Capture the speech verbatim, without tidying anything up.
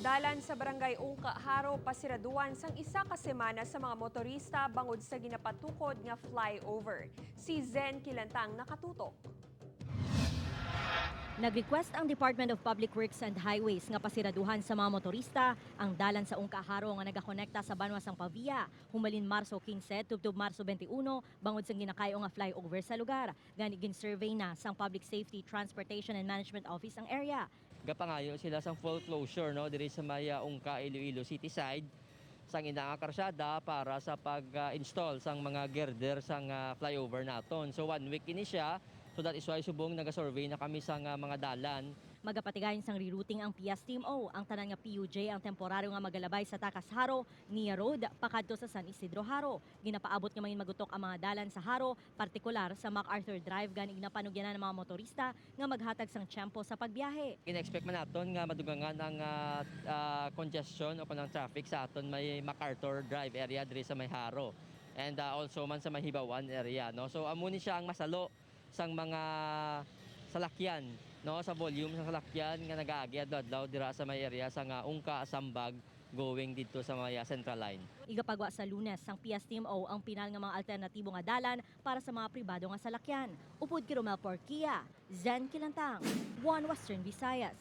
Dalan sa Barangay Ungka, Jaro, pasiraduhan sang isa ka semana sa mga motorista bangod sa ginapatukod nga flyover. Si Zen Kilantang nakatutok. Nag-request ang Department of Public Works and Highways nga pasiraduhan sa mga motorista ang dalan sa Ungka, Jaro nga nagakonekta sa banwa sang Pavia humalin Marso quince tubtob Marso twenty-one bangod sang ginakay-o nga flyover sa lugar. Gani, gin-survey na sang Public Safety, Transportation and Management Office ang area. Gapangayo sila sang full closure, no, diri sa may, ah, Ungka, Iloilo City side, sang ina nga karsada para sa pag-install sang mga girder sang, ah, flyover naton. So, one week ini siya. So, that is why subong nagasurvey na kami sang, ah, mga dalan. Magapatigayon sang rerouting ang P S T M O. Ang tanan nga P U J ang temporaryo nga magalabay sa Takas Jaro, Nia Road, pakadto sa San Isidro Jaro. Ginapaabot nga mangin magutok ang mga dalan sa Jaro, partikular sa MacArthur Drive, gani ginapanugyanan ang mga motorista nga maghatag sang tiyempo sa pagbiyahe. Gina-expect man naton nga madugangan ang, ah, ah, congestion o kanang traffic sa aton may MacArthur Drive area diri sa may Jaro, and, ah, also man sa may Hibaw-an area, no? So, amo ni siya ang masalo sang mga salakyan, no, sa volume sang salakyan nga nagaagi adlaw-adlaw dira sa may area sang, ah, Ungka, Sambag, going didto sa may, ah, Central Line. Igapagwa sa Lunes sang P S T M O ang pinal nga mga alternatibo nga dalan para sa mga pribado nga salakyan. Upod kay Romel Porquia, Zen Kilantang, One Western Visayas.